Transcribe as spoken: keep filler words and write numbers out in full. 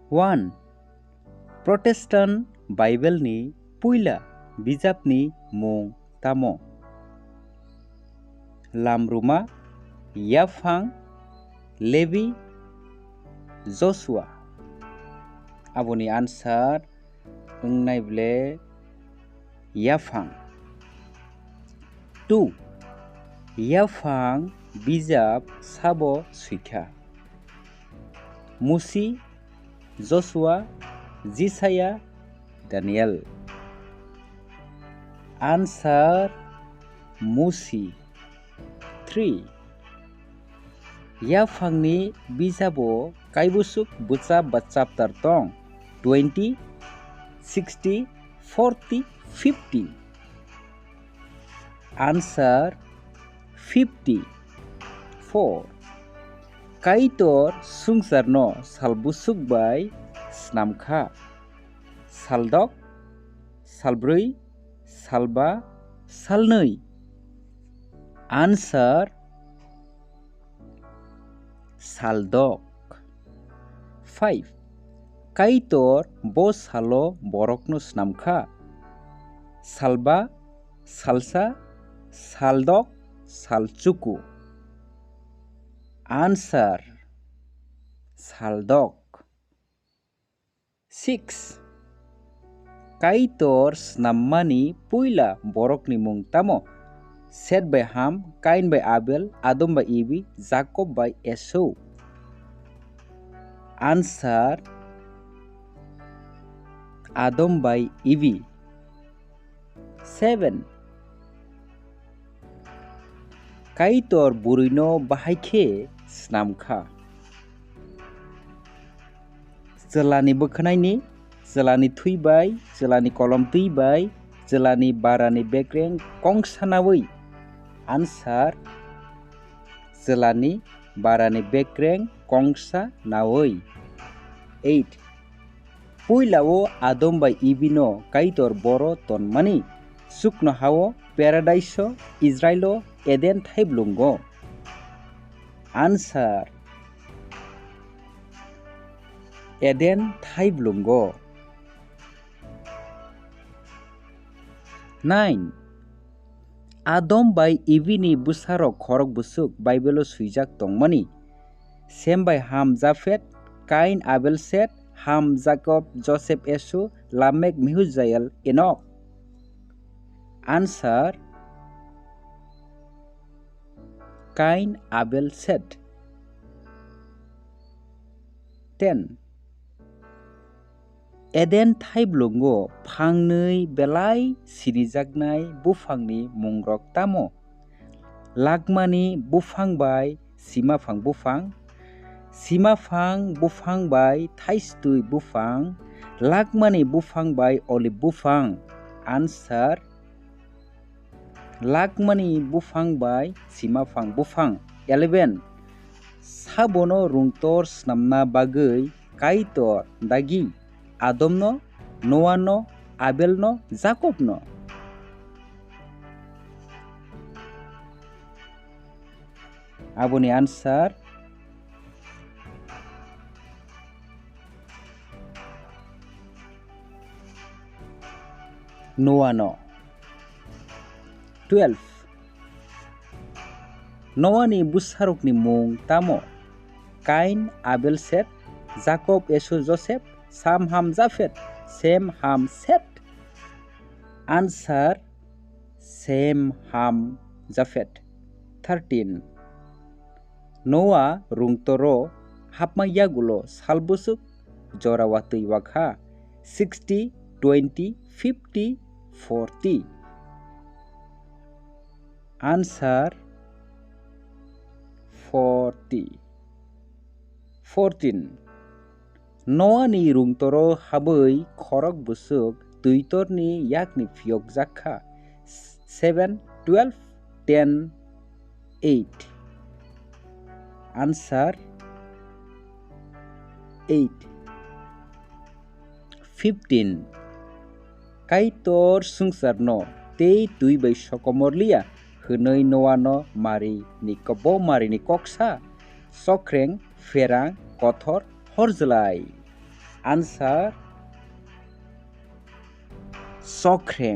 One. Protestant Bible ni puila bijapni mung tamo? Lamruma, Yaphang, Levi, Joshua. Aboni answer wngnai ble Yaphang. Two. Yaphang bijap sabo swikha? Musi, Joshua, Jisaya, Daniel. Answer, Musi. Three. Yaphangni bijabo kaibusuk bwchap ba chapter tong? Twenty, sixty, forty, fifty. Answer, fifty. Four. Kaitor swngcharno sal bwswk bai snam kha? Saldok, salbrwi, salba, salnwi. Answer, saldok. Five. Kaitor bo salo borokno snam kha? Salba, salsa, saldok, salchuku. Answer, saldok. Six. Kaitor snammani puila borokni mung tamo? Set bai Ham, Kain bai Abel, Adam bai Ibi, Jakob bai Esau. Answer, Adam bai Ibi. Seven. Kaitor bwrwino bahai khe snam kha? Chwlani bwkhwnaini, chwlani thwi bai, chwlani kolom twi bai, chwlani barani bekreng kongsa naui. Answer, chwlani barani bekreng kongsa naui. Eight. Puilao Adam bai Ibino Kaitor boro tonmani chuknohao, Paradise-o, Israel-o, Eden thaiblwngo. Answer, Eden thaiblwngo. Nine. Adam bai Ibini bwsarok khorok bwswk Bible-o swijak tongmani? Sem bai Ham, Japhet, Kain, Abel, Set, Ham, Jakob, Joseph, Esau, Lamek, Mehujael, Enok. Answer, Kain, Abel, Set. Ten. Eden thaiblwngo phangnwi belai sinijaknai buphangni mungrok tamo? Lakmani buphang bai simaphang buphang, simaphang buphang bai thaistwi buphang, lakmani buphang bai olib buphang. Answer, lakmani buphang bai simaphang buphang. Eleven. Sabono rungtor snamna bagwi Kaitor dagi Adomno, Noano, Abelno, Jakobno? Aboni answer, Noano. Twelve. Noani bwsarokni mung tamo? Kain, Abel, Set, Jakob, Esau, Joseph, Sam, Ham, Japhet, Sem, Ham, Set. Answer, Sem, Ham, Japhet. Thirteen. Noa rungtoro hapma yagulo sal bwswk jora watwi wakha? Sixty, twenty, fifty, forty. Answer, forty. Fourteen. Noani rungtoro habwi khorok bwswk twitorni yakni phiyokjak kha? Seven, twelve, ten, eight. Answer, eight. Fifteen. Kaitor swngcharno tei twi bai sokomor liya hwnwi Noano mari ni ko-, bo marini kok sa, sokreng, pherang, kothor, horjlai. Answer, chokhrem.